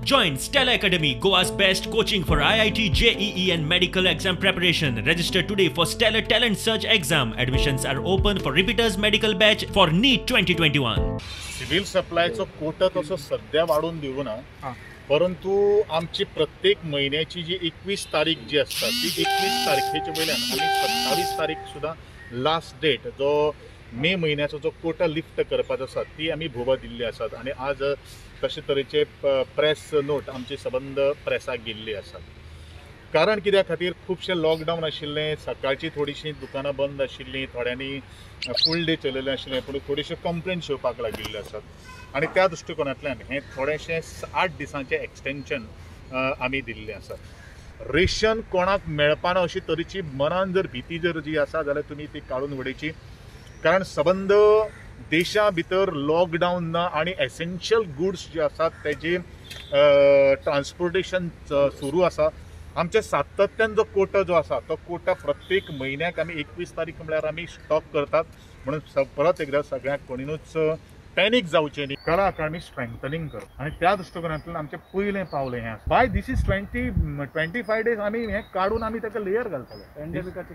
Join Stellar Academy, Goa's best coaching for IIT, JEE and medical exam preparation. Register today for Stellar Talent Search exam. Admissions are open for repeaters medical batch for NEET 2021. Civil सप्लायचो कोटा तसो सध्या वाडोवन दिवं ना, परंतु आमची प्रत्येक म्हयन्याची जी 21 तारीख जी आसता ती 21 तारखेचे वयल्यान आमी 27 तारीख सुद्दां लास्ट डेट जो मे म्हयन्याचो जो कोटा लिफ्ट करपाचो आसा ती आमी भोवा दिल्ली आसात आनी आज तशे तरेचे प्रेस नोट आमचे सबंद प्रेसाक गेल्ली आसात. कारण कित्या खातीर खुबशें लॉकडावन आशिल्लें, सकाळची थोडीशीं दुकानां बंद आशिल्लीं, थोड्यांनी फूल डे चलयलें आशिल्लें, पूण थोडेशे कंप्लेन्ट्स येवपाक लागिल्ले आसात आनी त्या दृश्टिकोनांतल्यान हें थोडेशें 8 दिसांचें एक्सटेंशन आमी दिल्लें आसा. रेशन कोणाक मेळपाना अशी तरेची मनान जर भीती जर जी आसा जाल्यार तुमी ती काडून उडयची, कारण सबंद देशा भितर लॉकडावन ना आनी एसेन्शियल गुड्स जे आसात तेजे ट्रान्सपोर्टेशन सुरू आसा. आमच्या सातत्यान जो कोटा जो आसा तो कोटा प्रत्येक म्हयन्याक आमी 21 तारीख म्हळ्यार आमी स्टॉक करतात, म्हणून परत एकदा सगळ्यांक कोणीनूच पॅनीक जावचें न्ही. कला अकादमी स्ट्रेंथनिंग करप आनी त्या दृश्टिकोनांतल्यान आमचें पयलें पावलें हें आसा. बाय these is 20-25 days आमी हें काडून आमी ताका लेयर घालतले.